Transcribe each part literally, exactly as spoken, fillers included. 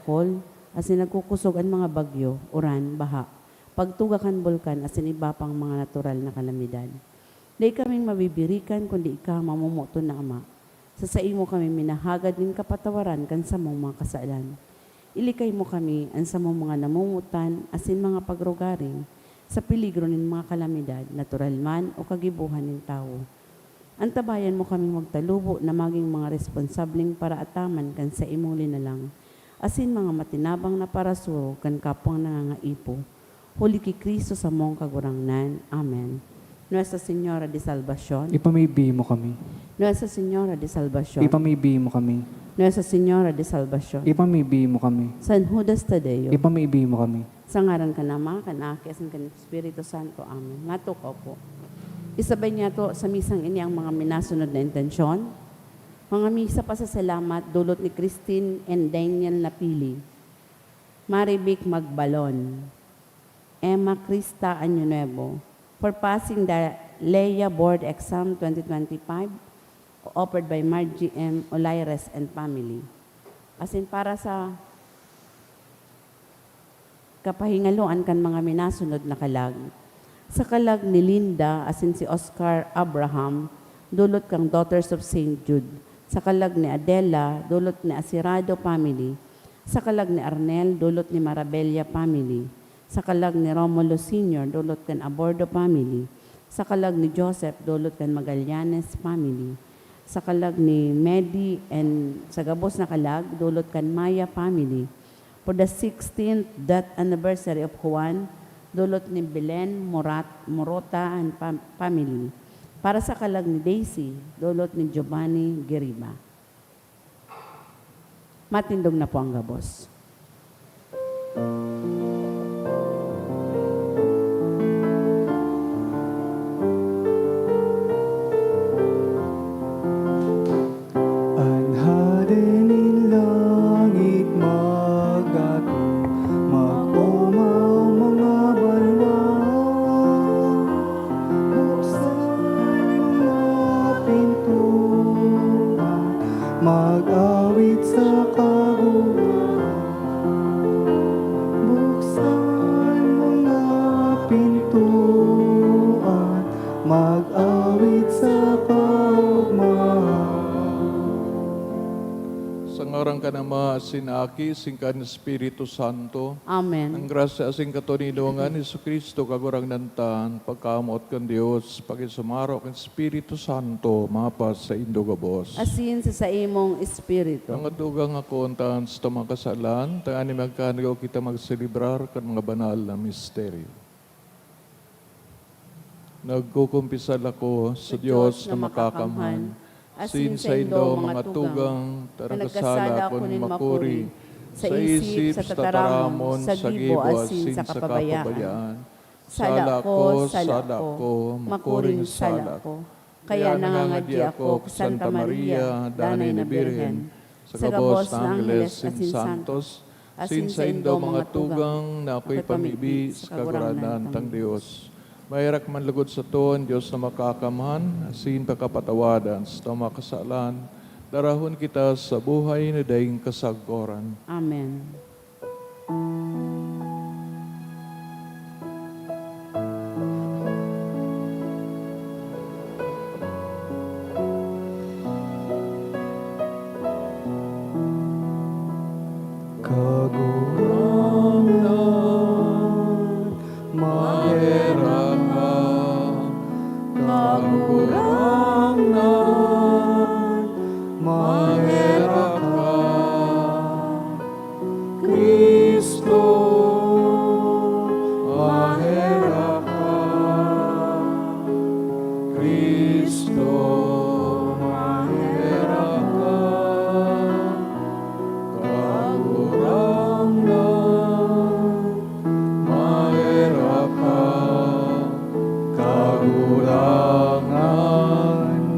Paul, asin nagkukusog an mga bagyo, uran, baha, pagtuga kan bulkan asin iba pang mga natural na kalamidad. Dai kaming mabibirikan kundi ika mamomoton na Ama. Sa saimo kami minahagad nin kapatawaran kan samong mga kasalan. Ilikay mo kami, an samong mga namomotan asin mga pagrugaring, sa peligro nin mga kalamidad, natural man o kagibohan nin tawo. Antabayan mo kaming magtalubo na magin mga responsableng paraataman kan saimong linalang, asin mga matinabang na parasurog kan kapwang nangangaipo. Huli ki Cristo samong Kagurangnan. Amen. Nuestra Señora de Salvacion. Ipamibi mo kami. Nuestra Señora de Salvacion. Ipamibi mo kami. Nuestra Señora de Salvacion. Ipamibi mo kami. San Judas Tadeo. Ipamibi mo kami. Sa ngaran kan Ama, kan Aki, asin kan Espiritu Santo. Amen. Matukaw po. Isabay niyato sa misang ini ang mga minasunod na intensyon. Mga misa pasasalamat, dulot ni Christine and Daniel Napili. Marivic Magbalon. Emma Crista Año Nuevo, for passing the Leia Board Exam twenty twenty-five, offered by Margie M. Olaires and family. Asin para sa kapahingaloan kan mga minasunod na kalag. Sa kalag ni Linda asin si Oscar Abraham, dulot kan Daughters of Saint Jude. Sa kalag ni Adela, dulot ni Asirado family. Sa kalag ni Arnel, dulot ni Marabella family. Sa kalag ni Romulo Senior, dulot kan Abordo family. Sa kalag ni Joseph, dulot kan Magallanes family. Sa kalag ni Medi and sa gabos na kalag, dulot kan Maya family. For the sixteenth death anniversary of Juan, dulot ni Belen Morat, Morota and fam-, family. Para sa kalag ni Daisy, dulot ni Giovanni Geriba. Matindog na po ang gabos. An Hade nin langit mag-ato, mag-oma ang mga banwa. Buksan mga pintuan, mag-awit sa kaguran. Buksan mga pintuan, mag-awit sa kaugmahan. Sa ngaran kan Ama, asin Aki, asin kan Espiritu Santo. Amen. Ang grasya asin katoninongan ni Jesu-Cristo, Kagurangnan ta, an pagkamoot kan Dios, pakisumaro kan Espiritu Santo, mapasaindo gabos. Asin sa saimong espiritu. Nangatugang ako unta sa mga kasalan, tanganing magkanagaw kita magselebrar kan mga banal na misteryo. Nagkukumpisal ako sa Dios na makakamhan, asin saindo mga tugang, ta nagkasala ako nin makuri, sa isip, sa tataramon, sa gibo, asin sa kapabayaan. Sala ko, sala ko, makuring sala ko. Kaya nangangadi ako ki Santa Maria, Danay na Birhen, sa gabos na angheles asin santos, asin saindo mga tugang na akoy pamibi sa Kagurangnan tang Dios. Maherak man logod sato an Dios na makakamhan, asin pakapatawadan sato mga kasalan, darahon kita sa buhay na daing kasagkoran. Amen. Kagurangnan, maherak ka. Kagurangnan, maherak ka. Cristo, maherak ka. Cristo, maherak ka. Kagurangnan, maherak ka. Kagurangnan,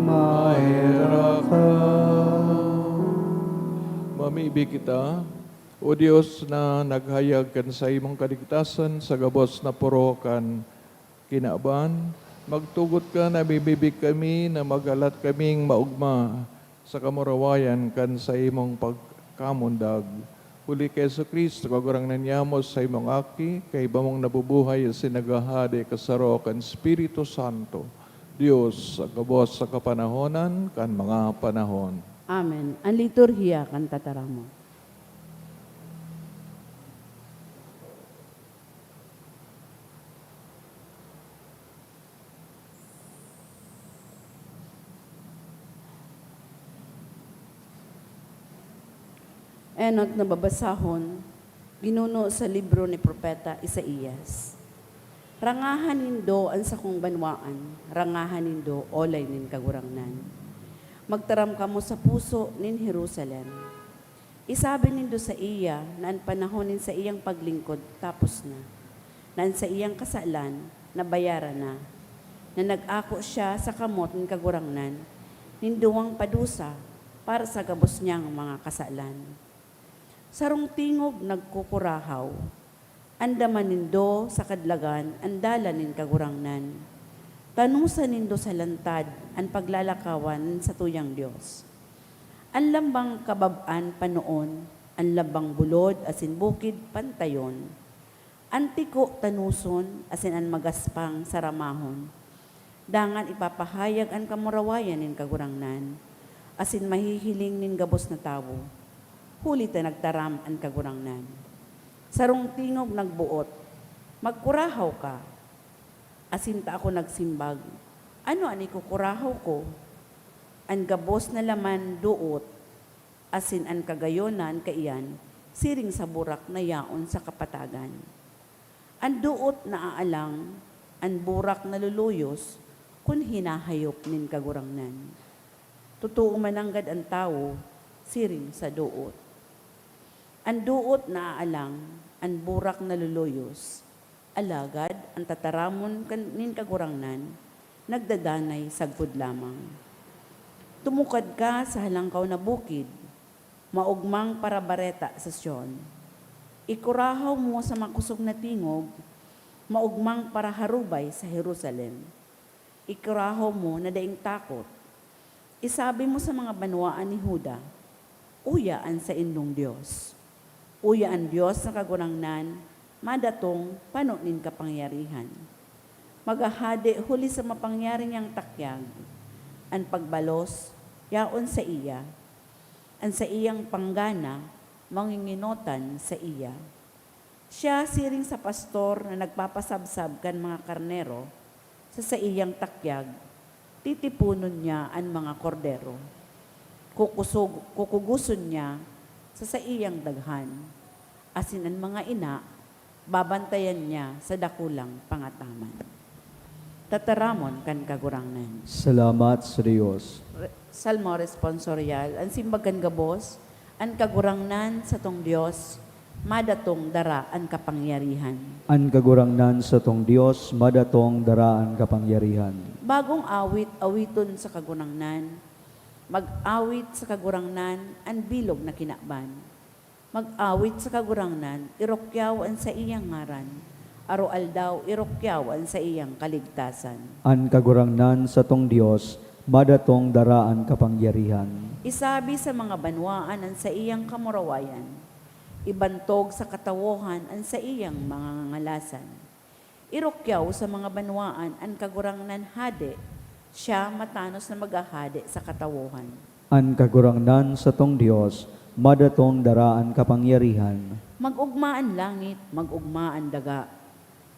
maherak ka. Mamibi kita. O Dios na naghayag kan saimong kaligtasan sa gabos na poro kan kinaban, magtugot ka na mimibi kami na maghalat kaming maogma sa kamurawayan kan saimong pagkamundag. Huli ki Jesu-Cristo, Kagurangnan niamo, sa imong Aki, kaiba mong nabubuhay asin naghahade kasaro kan Espiritu Santo, Dios, sa gabos sa kapanahonan kan mga panahon. Amen. An liturhiya kan tataramon. Enot na babasahon, ginuno sa libro ni Propeta Isaias. Rangahan nindo an sakong banwaan, rangahan nindo olay nin Kagurangnan. Magtaram kamo sa puso nin Jerusalem. Isabi nindo saiya na an panahon nin saiyang paglingkod tapos na, na an saiyang kasalan nabayaran na, na nag-ako siya sa kamot nin Kagurangnan nin duwang padusa para sa gabos niyang mga kasalan. Sarong tingog nagkukurahaw, "Andaman nindo sa kadlagan an dalan nin Kagurangnan. Tanosan nindo sa lantad an paglalakawan nin satuyang Dios. An lambang kabab-an panoon, an lambang bulod asin bukid pantayon. An tiko tanoson, asin an magaspang saramahon. Dangan ipapahayag an kamurawayan nin Kagurangnan, asin mahihiling nin gabos na tawo, huli ta nagtaram an Kagurangnan." Sarong tingog nagboot, "Magkurahaw ka!" Asin ta ako nagsimbag, "Ano an ikukurahaw ko?" An gabos na laman doot, asin an kagayon na an kaiyan, siring sa burak na yaon sa kapatagan. An doot naaalang, an burak naluluyos, kun hinahayop nin Kagurangnan. Totoo mananggad an tawo, siring sa doot. An doot naaalang, an burak naluluyos, alagad an tataramon kan, nin Kagurangnan nagdadanay sagkod lamang. Tumukad ka sa halangkaw na bukid, maogmang parabareta sa Sion. Ikurahaw mo sa makosog na tingog, maogmang paraharubay sa Jerusalem. Ikurahaw mo na daing takot. Isabi mo sa mga banwaan ni Juda, "Uya an saindong Dios. Uya an Dios na Kagurangnan, madatong pano nin kapangyarihan. Maghahade huli sa mapangyari niyang takyag. An pagbalos yaon saiya, an saiyang panggana manginginotan saiya." Siya siring sa pastor na nagpapasabsab kan mga karnero sa saiyang takyag, titiponon niya an mga kordero. Kukusog-, kukugoson niya sa saiyang daghan, asin an mga ina, babantayan niya sa dakulang pangataman. Tataramon kan Kagurangnan. Salamat sa Dios. Re-, Salmo Responsorial, an simbag kan gabos, an Kagurangnan satong Dios, madatong dara an kapangyarihan. An Kagurangnan satong Dios, madatong dara an kapangyarihan. Bagong awit, awiton sa Kagurangnan. Mag-awit sa Kagurangnan an bilog na kinaban. Mag-awit sa Kagurangnan, irukyaw an saiyang ngaran. Aroaldaw, irukyaw an saiyang kaligtasan. An Kagurangnan satong Dios, madatong dara an kapangyarihan. Isabi sa mga banwaan an saiyang kamurawayan. Ibantog sa katawohan an saiyang mga ngangalasan. Irukyaw sa mga banwaan an Kagurangnan Hade, siya matanos na maghahade sa katawohan. An Kagurangnan satong Dios, madatong dara an kapangyarihan. Mag-ogma an langit, mag-ogma an daga.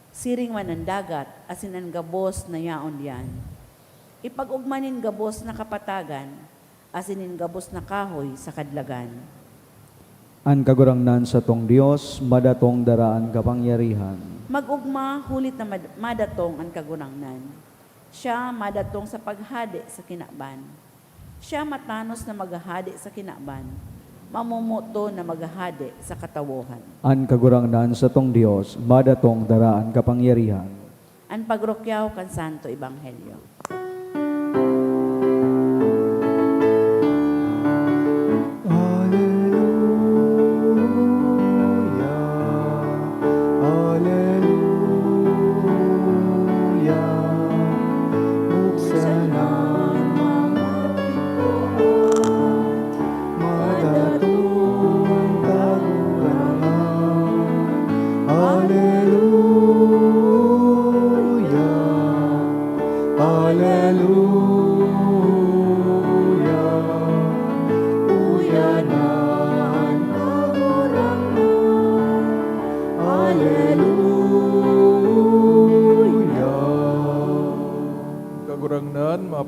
Siring man an dagat, asin an gabos na yaon diyan. Ipag-ogma nin gabos na kapatagan, asin nin gabos na kahoy sa kadlagan. An Kagurangnan satong Dios, madatong dara an kapangyarihan. Mag-ogma, huli ta mad-, madatong an Kagurangnan. Siya madatong sa paghade sa kinaban. Siya matanos na maghahade sa kinaban, mamomoton na maghahade sa katawohan. An Kagurangnan satong Dios, madatong dara an kapangyarihan. An pagrukyaw kan Santo Ebanghelyo. Aleluya, aleluya. Buksan ang mga pintuan, madatong ang Kagurangnan.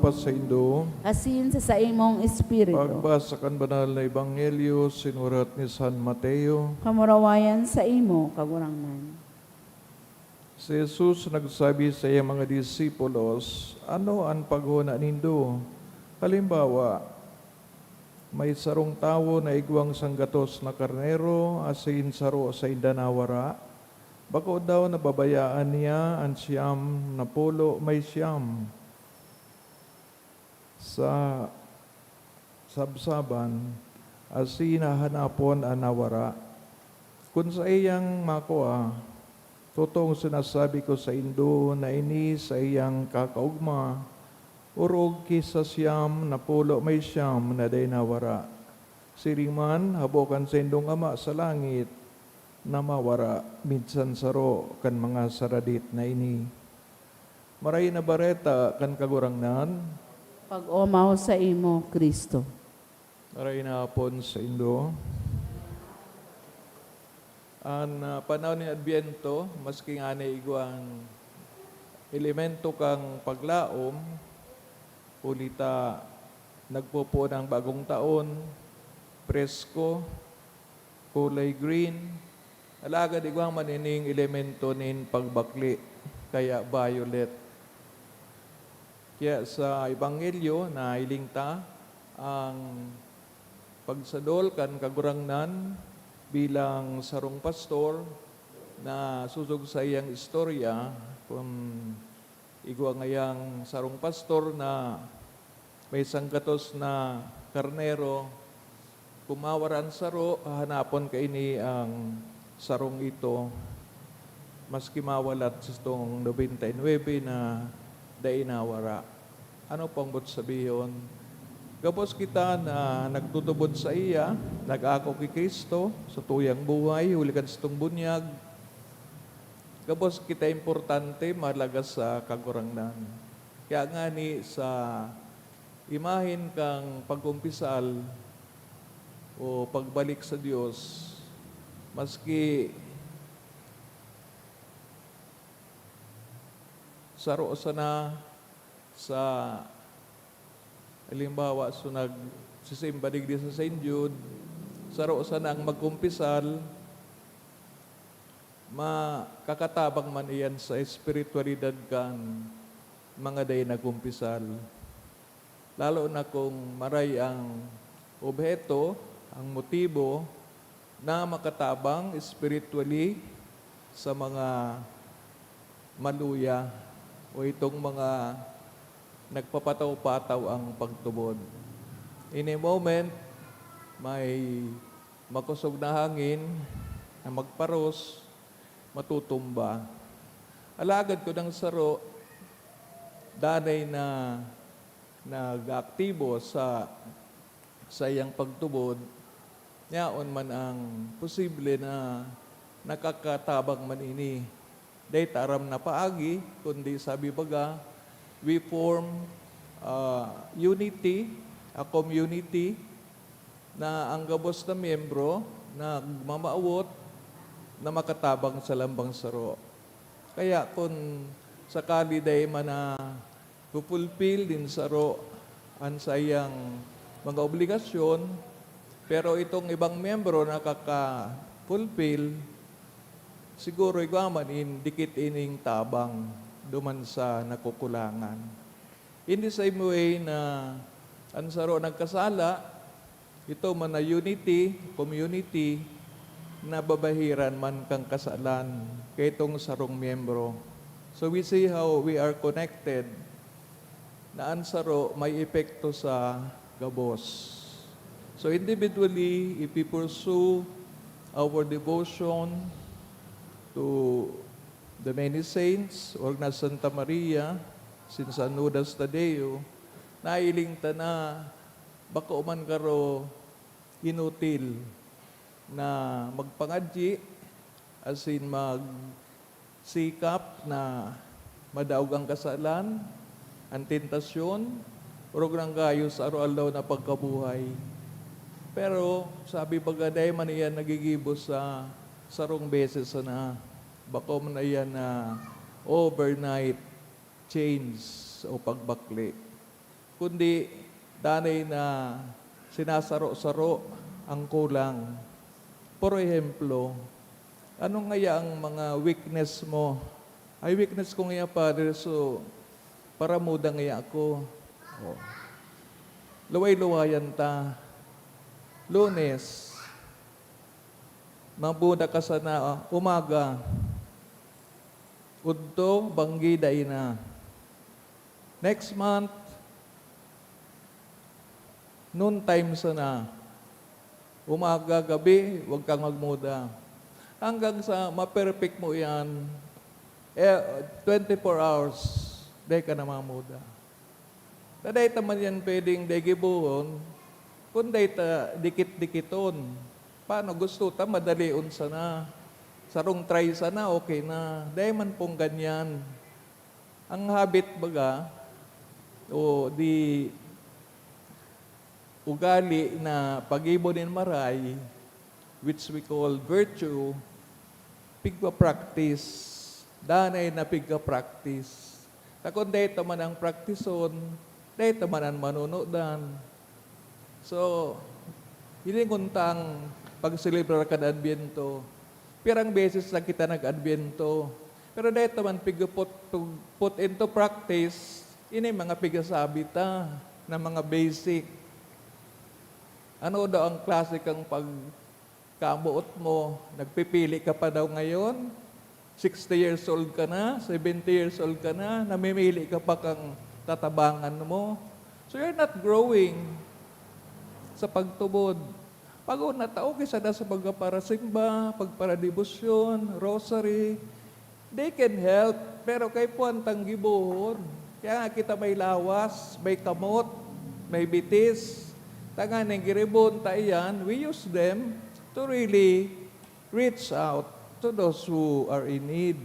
pa saindo. Asin sa saimong espiritu. Pagbasa kan Banal na Ebanghelyo sinurat ni San Mateo. Kamurawayan saimo, Kagurangnan. Si Jesus nagsabi sa iyang mga disipulos, "Ano an paghona nindo? Halimbawa, may sarong tawo na igwang sanggatos na karnero asin saro sainda nawara. Bako daw na babayaan niya an siyam na pulo may siyam sa sabsaban, asin hahanapon an nawara? Kun saiyang makua, totong sinasabi ko saindo na ini saiyang kakaogma, orog ki sa siyam na pulo may siyam na dai nawara. Siring man, habo kan saindong Ama sa langit na mawara minsan saro kan mga saradit na ini." Maray na Bareta kan Kagurangnan. Pag-omaw saimo, Cristo. Maray na hapon saindo. An, ah, panahon nin Adbyento, maski ngani igwang elemento kan paglaom, huli ta nagpopoon an bagong taon, presko, kulay green, alagad igwa man ining elemento nin pagbakle, kaya violet. Kaya sa Ebanghelyo, nahiling ta an pagsadol kan Kagurangnan bilang sarong pastor na sosog saiyang istorya, kun igwa ngayang sarong pastor na may sanggatos na karnero, kun mawara an saro, hahanapon kaini an sarong ito, maski mawalat sitong nobenta y nuebe na dai nawara. Ano pang boot sabihon? Gabos kita na nagtutubod saiya, nag-ako ki Cristo sa tuyang buhay, huli kan satong bunyag. Gabos kita importante, mahalaga sa Kagurangnan. Kaya ngani sa imahen kan pagkumpisal o pagbalik sa Dios, maski saro sana sa, halimbawa, so nagsisimba digdi sa Saint Jude, saro sana ang magkumpisal, makakatabang man iyan sa espiritualidad kan mga dai nagkumpisal. Lalo na kung maray ang obheto, ang motibo na makatabang spiritually sa mga maluya o itong mga nagpapataw-pataw ang pagtubod. In a moment, may makosog na hangin na magparos, matutumba. Alagad kun an saro danay na nag-aaktibo sa saiyang pagtubod, yaon man ang posible na nakakatabang man ini. Dai ta aram na paagi, kundi sabi baga, we form, ah, unity, a community, na ang gabos na miyembro nagmamawot na makatabang sa lambang saro. Kaya kun sakali dai man na fu-fulfill nin saro an saiyang mga obligasyon, pero itong ibang miyembro nakaka-fulfill, siguro igwa man in dikit ining tabang duman sa nakukulangan. In the same way na an saro nagkasala, ito man na unity, community, nababahiran man kan kasalan kaitong sarong miyembro. So we see how we are connected, na an saro may epekto sa gabos. So individually, if we pursue our devotion to the many saints, orog na Santa Maria, since San Judas Tadeo, nahiling ta na bako man karo inutil na magpangadyi asin magsikap na madaog ang kasalan, an tentasyon, orog nang gayo sa aroaldaw na pagkabuhay. Pero sabi baga, dai man iyan nagigibo sa sarong beses sana. Bako man iyan na overnight change o pagbakle. kundi danay na sinasaro-saro ang kulang. Por ehemplo, ano ngaya ang mga weakness mo? Ay, weakness ko ngaya, Father, so paramuda ngaya ako. Oh. Luway-luwayan ta. Lunes, mamuda ka sana, ah, umaga. Udto, banggi, dai na. Next month, noon time sana. Umaga, gabi, wag kang magmuda. Hanggang sa ma-perfect mo yan, eh, twenty-four hours, dai ka na mamuda. Dai ta man yan pwedeng dai gibohon, kun dai ta dikit-dikiton. Paano, gusto ta madalion sana. Sarong try sana, okay na. Dai man pong ganyan. Ang habit baga, o di ugali na paggibo nin maray, which we call virtue, pigpa-practice. Danay na pigka-practice. Ta kun dai ta man ang praktison, dai ta man an manunudan. So, hilingon ta ang pagselebrar kan Adbyento. Pirang beses na kita nag-Adbyento. Pero dai ta man pig-, put, to, put into practice ini mga pigasabi ta na mga basic. Ano daw ang klase kang pagkamoot mo? Nagpipili ka pa daw ngayon? Sixty years old ka na, seventy years old ka na, namimili ka pa kang tatabangan mo. So you're not growing sa pagtubod. Pag una ta, okay sana sa pagparasimba, pagparadebosyon, rosary, they can help, pero kaipuhan tang gibohon. Kaya nga kita may lawas, may kamot, may bitis. Tanganing giribohon ta iyan, we use them to really reach out to those who are in need.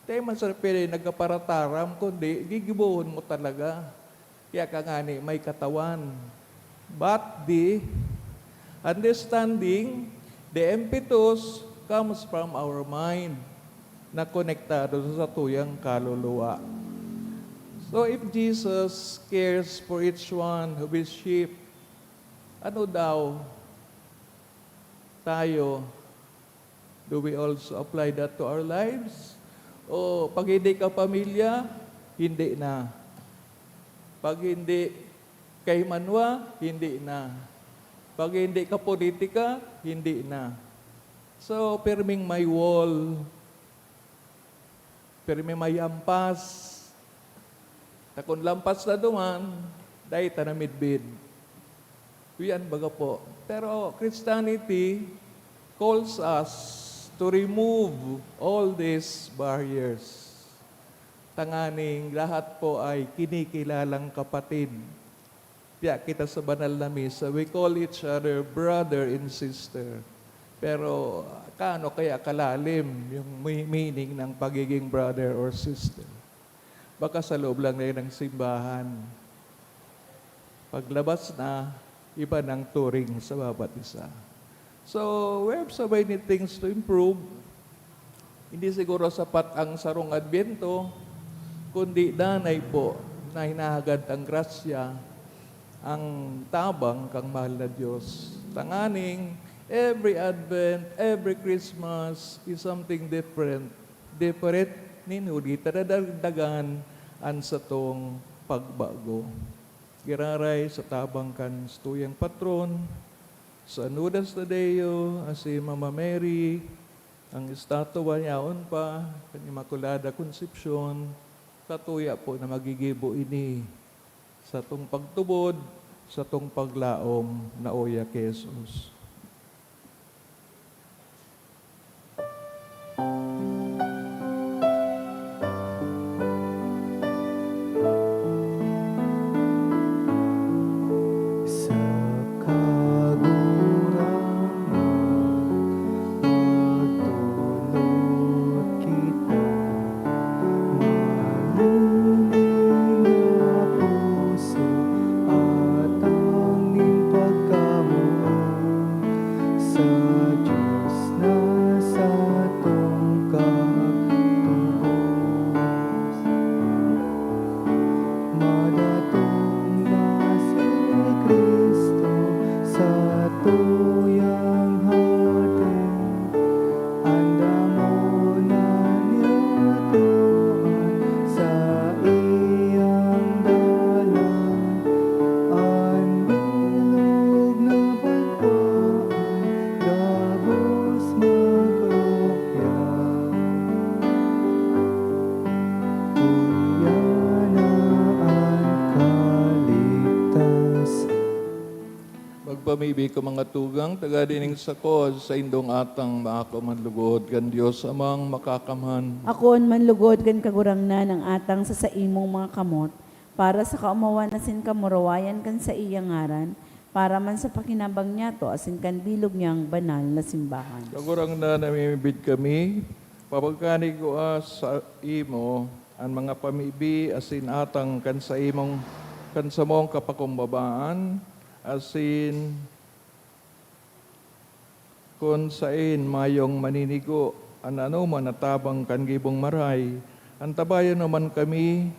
Dai man sa pwede nagkaparataram, kundi gigibohon mo talaga. Kaya ka ngani may katawan. But the understanding, the impetus comes from our mind na konektado sa satuyang kaluluwa. So if Jesus cares for each one of His sheep, ano daw tayo? Do we also apply that to our lives? O pag hindi ka pamilya, hindi na. Pag hindi kaimanwa, hindi na. Pag hindi ka politika, hindi na. So, pirming may wall, pirming may ampas. Ta kun lampas na duman, dai ta na midbid. Iyan baga po. Pero Christianity calls us to remove all these barriers. Tanganing lahat po ay kinikilalang kapatid. Kaya kita sa banal na misa, we call each other brother and sister. Pero kaano kaya kalalim yung mi-, meaning ng pagiging brother or sister? Baka sa loob lang na yun ng simbahan. Paglabas na, iba nang turing sa bawat isa. So, we have so many things to improve. Hindi siguro sapat ang sarong Adbyento, kundi danay po na hinahagad ang grasya, ang tabang kang mahal na Diyos. Tanganing, every Advent, every Christmas is something different. Different nin huli ta dadagdagan an satong pagbago. Giraray sa tabang kan satuyang patron, San Judas Tadeo, asin Mama Mary, ang estatwa yaon pa kan Immaculada Concepcion, satuya po na magigibo ini satong pagtubod, satong paglaom na uya ki Jesus. Sa Kagurangnan magtulot kita, malinig na puso at tanging pagkamoot. Ibi ko mga tugang, taga dining sako, sa indong atang maako man lugod kan Dios Amang Makakamhan. Akoon man lugod kan Kagurangnan ang atang sa saimong mga kamot, para sa kaomawan asin kamurawayan kan saiyang ngaran, para man sa pakinabang niyato asin kan bilog niyang banal na simbahan. Kagurangnan, namimibid kami, papagkani ko sa imo an mga pamibi asin atang kan saimong, kan samong kapakumbabaan, asin kun saen mayong maninigo an anoman na tabang kan gibong maray, antabayan mo man kami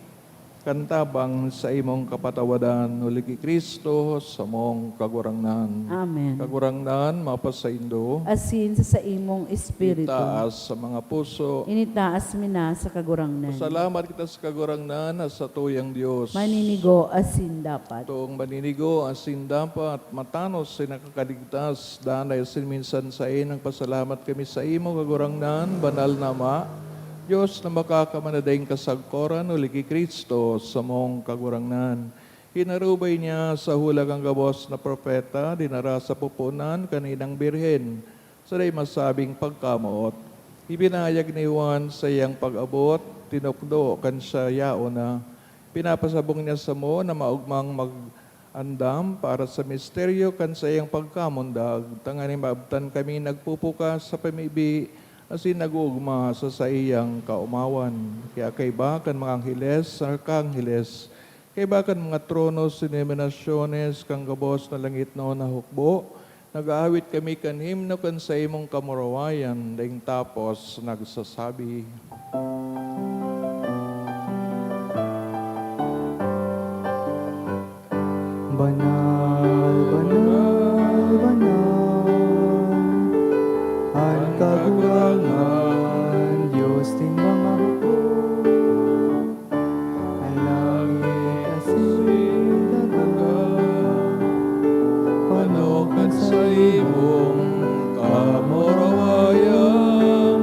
kan tabang sa imong kapatawadan, huli ki Cristo, samong Kagurangnan. Amen. Kagurangnan, mapasaindo. Asin sa saimong espiritu. Itaas sa mga puso. Initaas mi na sa Kagurangnan. Salamat kita sa Kagurangnan na satuyang Dios. Maninigo asin dapat. Toong maninigo asin dapat, matanos asin nakakaligtas, danay asin minsan saen, nagpasalamat kami saimo, Kagurangnan, banal na Ama, Dios na makakamana daing kasagkoran, huli ki Cristo, samong Kagurangnan. Hinarubay niya sa hulag an gabos na propeta, dinara sa pupunan kan inang birhen, sa dai masabing pagkamoot. Ibinayag ni Juan saiyang pag-abot, tinukdo kan siya yaon na. Pinapasabong niya samo na maogmang mag-andam para sa misteryo kan saiyang pagkamundag, tanganing maabtan kami nagpupukas sa pamibi asin nag-oogma sa saiyang kaomawan. Kaya kaiba kan mga angheles sa arkangeles, kaiba kan mga tronos, denominasyones kan gabos na langitnon na hukbo, nag-aawit kami kan himno kan saimong kamurawayan, daing tapos nagsasabi, Banal, banal, banal, an Kagurangnan, Dios nin mga hukbo. An langit asin daga, pano kan saimong kamurawayan.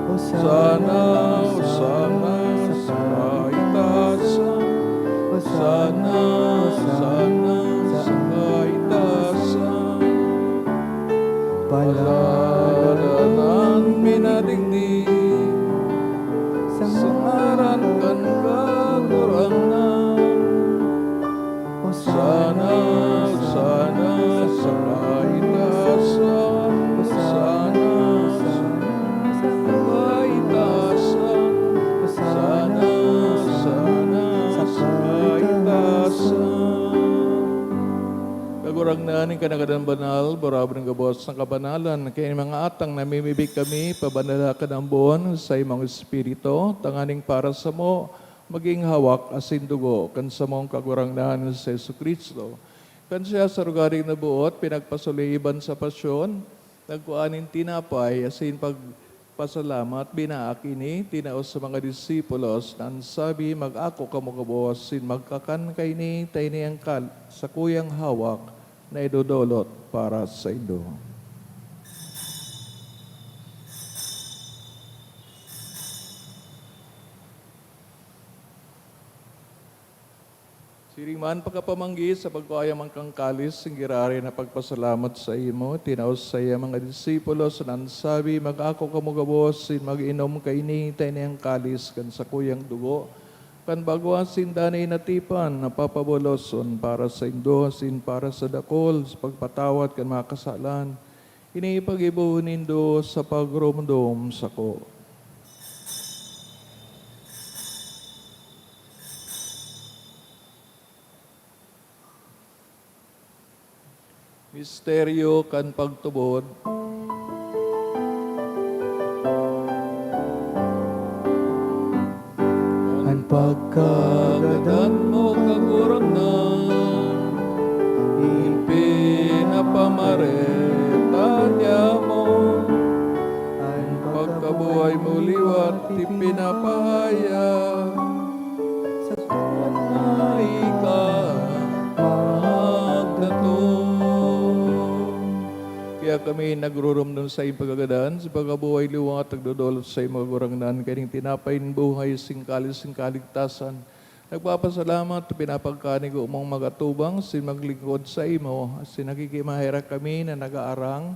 Hosana, Hosana sa kaitaasan. Hosana, Hosana sa kaitaasan. Palad an minadigdi sa ngaran kan Kagurangnan. Hosana, Hosana sa kaitaasan. Hosana, Hosana sa kaitaasan. Hosana, Hosana sa kaitaasan. Kagurangnan, ika na gadan banal, burabod nin gabos na kabanalan. Kaya nin mga atang namimibi kami, pabanala ka ng buon sa imong Espiritu, tanganing para samo, maging hawak asin dugo kan samong Kagurangnan si Jesu-Cristo. Kan siya sa rogaring naboot, pinagpasuliiban sa pasyon, nagkua nin tinapay asin pagpasalamat, binaak ini, tinao sa mga disipulos, na an sabi, "Mag-ako kamo gabos asin magkakan kaini, ta ini an kal-, sakuyang hawak na idodolot para saindo." Siring man, pagkapamanggi sa pagkua man kan kalis, an giraray na pagpasalamat saimo, tinao saiya mga disipulos, na an sabi, "Mag-ako kamo gabos asin mag-inom kaini, ta ini an kalis kan sakuyang dugo kan bagwa asin danay na tipan, na papaboloson para saindo asin para sa dakul sa pagpatawad kan mga kasalan. Ini paggibohon nindo sa pagromdom sako." Misteryo kan pagtubod. An pagkagadan mo, Kagurangnan, ipinapamareta niamo. An pagkabuhay mo liwat ipinapahayag. Sa tuwan na ika magdatong. Kaya kami nagrurumdom sa iyong pagkagadan, sa pagkabuhay liwat, nagdodolot sa iyong mga gurangnan, kaining tinapay nin buhay, singkalis, singkaligtasan, Nagpapasalamat, pinapagkanigo mong magatubang sin maglingkod saimo, asin nakikimaherak kami na nagaarang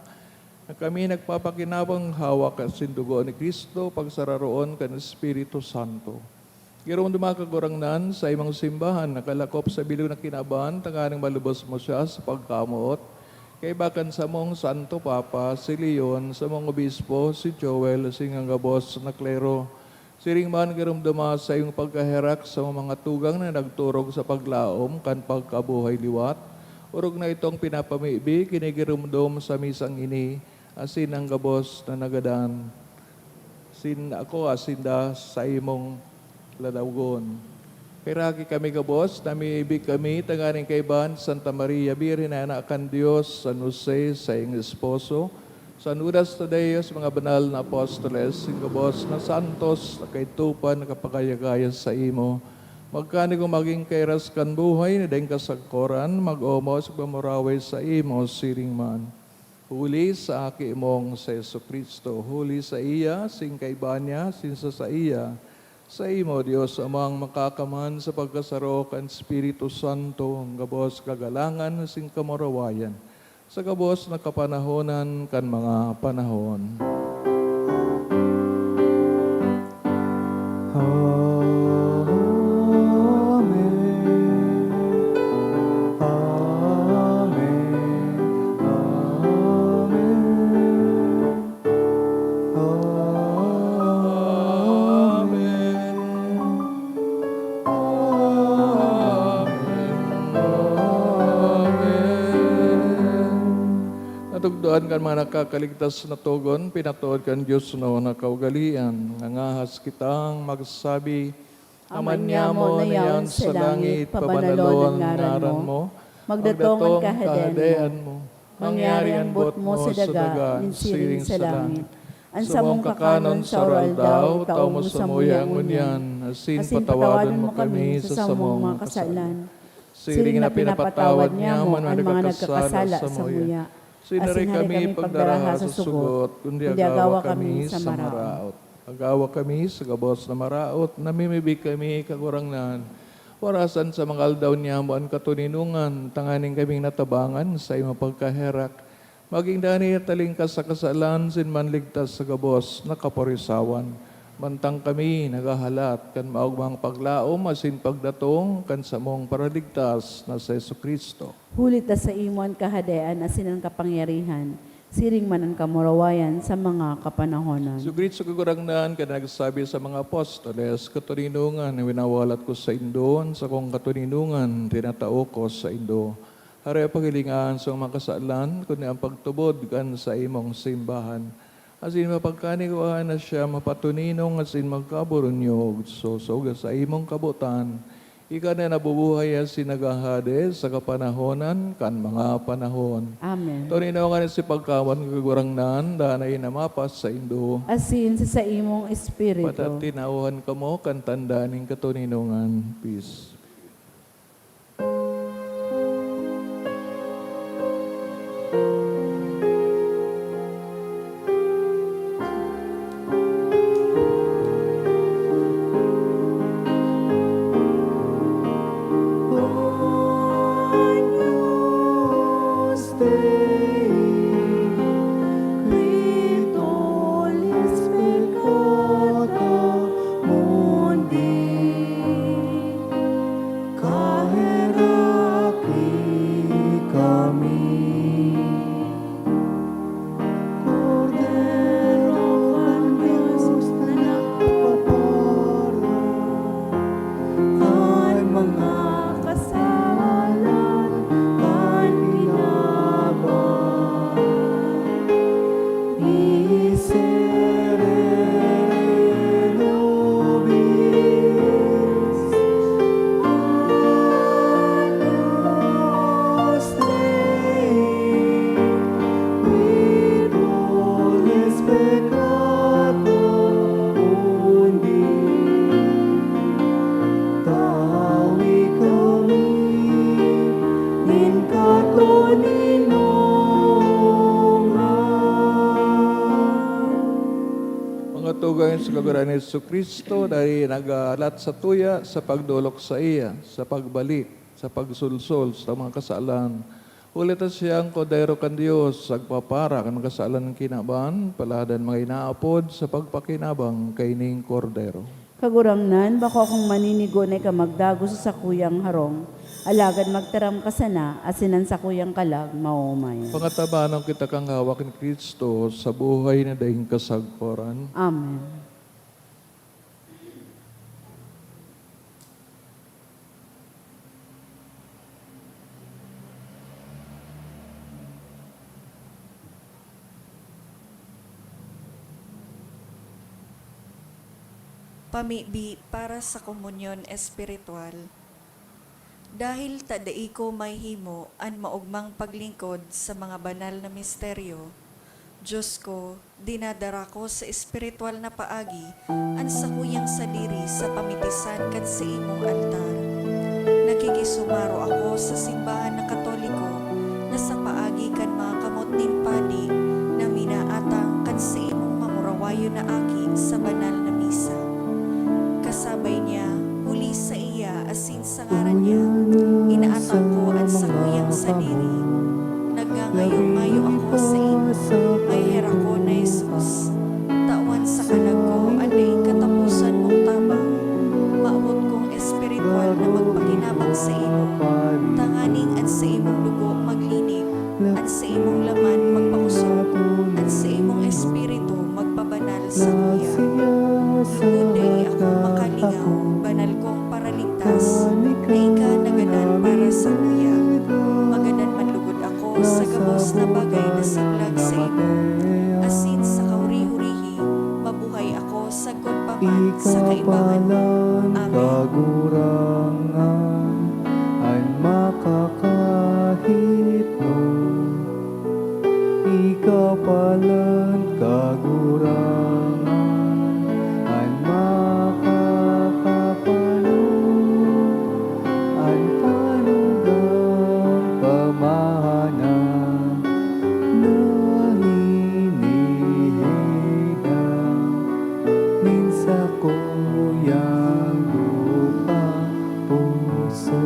na kami nagpapakinabang hawak asin dugo ni Cristo, pagsararoon kan Espiritu Santo. Giromdoma, Kagurangnan, saimong simbahan nakalakop sa bilog na kinaban, tanganing malubos mo siya sa pagkamoot. Kaiba kan samong Santo Papa, si Leon, samong obispo, si Joel, asin an gabos na klero. Siring man, giromdoma saimong pagkaherak sa mga tugang na nagturog sa paglaom kan pagkabuhay liwat. Orog na itong pinapamibi, kinigiromdom sa misang ini, asin an gabos na nagadan. Sin ako asin da saimong lalawogon. Piraki kami gabos, namibi kami tanganing kaiba ni Santa Maria, Birhen na anak kan Dios, San Jose, saiyang esposo, San Judas Tadeo, sa mga banal na apostoles, sin gabos na santos na kaidtopan na kapagayagayan saimo. Magkanigo magin kairas kan buhay na daing kasagkoran, mag-omos ug mamurawe saimo siring man. Huli sa Aki mong si Jesu-Cristo, huli saiya, sin kaiba niya, sin sa saiya, saimo, Dios Amang makakaman, sa pagkasaro kan Espiritu Santo, gabos kagalangan sin kamurawayan, sa gabos na kapanahonan kan mga panahon. Amen. Amen. Amen. Amen. Amen. Amen. Natugdoan kan mga nakakaligtas na togon, pinatood kan Dios na kaugalean. Nangahas kitang magsabi, Ama niamo na iyan sa langit, pabanalon an ngaran mo. Magdatong an kahadean mo. Mangyari an boot mo sa daga, nin siring sa langit. An samong kakanon sa aroaldaw, itao mo samuya ngunyan, asin patawadon mo kami sa samong mga kasalan. Siring na pinapatawad niamo an mga nagkakasala samuya. Asin hare kami pagdaraha sa sugot, kundi agawa kami sa maraot. Agawa kami sa gabos na maraot, namimibi kami, Kagurangnan. Warasan sa mga aldaw niamo an katoninongan, tanganing kaming natabangan sa imo pagkaherak. Magin danay at talingkas sa kasalan, asin manligtas sa gabos na kaporisawan. Mantang kami naghahalat kan maogmang paglaom asin pagdatong kan samong Paraligtas na si Jesu-Cristo. Huli ta saimo an kahadean asin an kapangyarihan, siring man an kamurawayan sa mga kapanahonan. Si Cristo Kagurangnan, kan nagsabi sa mga apostoles, "Katoninongan na winawalat ko saindo, an sakong katoninongan tinatao ko saindo." Hare paghilingahan sa mga kasalan, kundi an pagtubod kan saimong simbahan. Asin mapagkanigwaan na siya mapatoninong asin magkaburunyog, sosog sa imong kabotan, ika na nabubuhay asin naghahade sa kapanahonan kan mga panahon. Amen. Toninongan si pagkawan, Kagurangnan, danay na mapas saindo. Asin sa saimong espiritu. Patatinauhan kamo kan tanda nin katoninongan. Peace. Katugang sa Kagurangnan Jesu-Cristo, dai nagalat sa tuya sa pagdolok saiya, sa pagbalik, sa pagsolsol sa mga kasalan. Huli ta siya an Kordero kan Dios, nagpapara kan mga kasalan nin kinaban, paladan mga inaapod sa pagpakinabang kaining Kordero. Kagurangnan, bako akong maninigo na ika magdagos sa sakuyang harong, alagad magtaram ka sana, asin an sakuyang kalag maomayan. Pangatabanon kita kan hawak ni Cristo sa buhay na daing kasagkoran. Amen. Pamibi para sa komunyon espiritual. Dahil ta dai ko mahihimo an maogmang paglingkod sa mga banal na misteryo, Dios ko, dinadara ko sa espiritual na paagi an sakuyang sadiri sa pamitisan kan saimong altar. Nakikisumaro ako sa simbahan na Katoliko na sa paagi kan mga kamot nin padi na minaatang kan saimong mamurawayon na aki sa banal na misa. Kasabay niya, huli saiya asin sa ngaran niya, inaatang ko an sakuyang sadiri. Nagngangayo-ngayo ako saimo, maherak ko na Jesus. Tawan sa kalag ko an daing kataposan mong tabang. Mawot kong espiritual na magpakinabang saimo, tanganing an saimong dugo maglinib, an saimong laman magpakusog, an saimong espiritu magpabanal sakuya. Lugod dai ako makalingaw, banal kong Paraligtas, na ika nagadan para sakuya. Magadan man lugod ako sa gabos na bagay na siblag saimo, asin sa kahuri-hurihi, mabuhay ako sagkod pa man sa kaibahan mo. Amen. Kagurangnan an makakahipnon. Ikapalan Kagurangnan an makakapanon, an panugang pamahanan na hinihiling nin sakuyang lupang puso.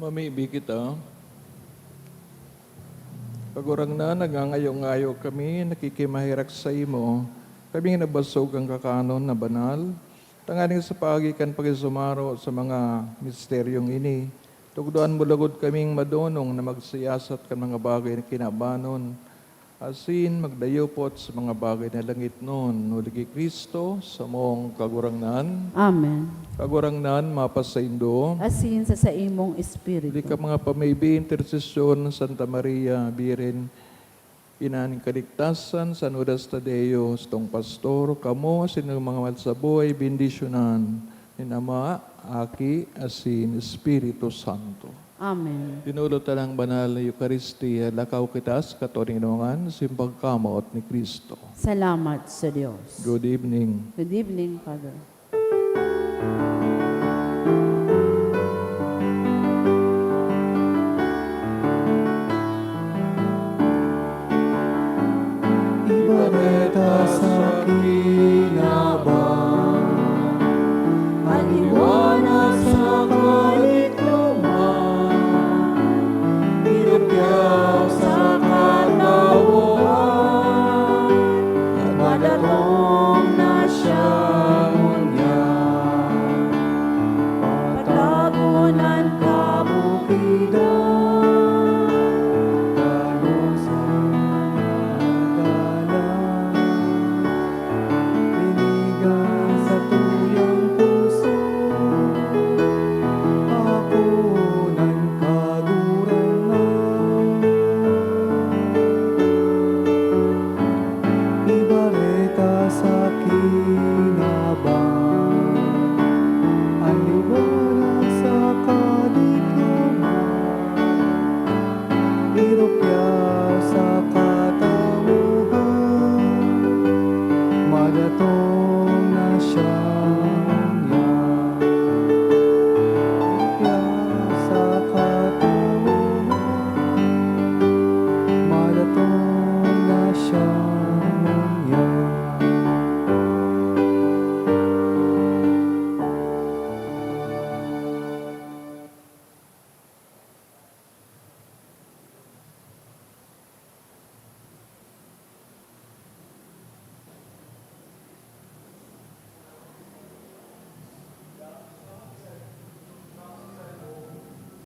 Mamibi kita. Kagurangnan, nagngangayo-ngayo kami, nakikimaherak saimo, kaming nabasog kan kakanon na banal, tanganing sa paagi kan pakisumaro sa mga misteryong ini, tukdoan mo logod kaming madonong na magsiyasat kan mga bagay na kinabanon, asin magdayupot sa mga bagay na langitnon, huli ki Cristo, samong Kagurangnan. Amen. Kagurangnan, mapasaindo. Asin sa saimong espiritu. Huli kan mga pamibi, intersesyon ni Santa Maria, Birhen, Ina nin Kaligtasan, San Judas Tadeo, sitong pastor, kamo, asin an mga mahal sa buhay, bendisyonan nin Ama, Aki, asin Espiritu Santo. Amen. Dinulot ta an banal na Eukaristia, lakaw kita sa katoninongan, asin pagkamoot ni Cristo. Salamat sa Dios. Good evening. Good evening, Father.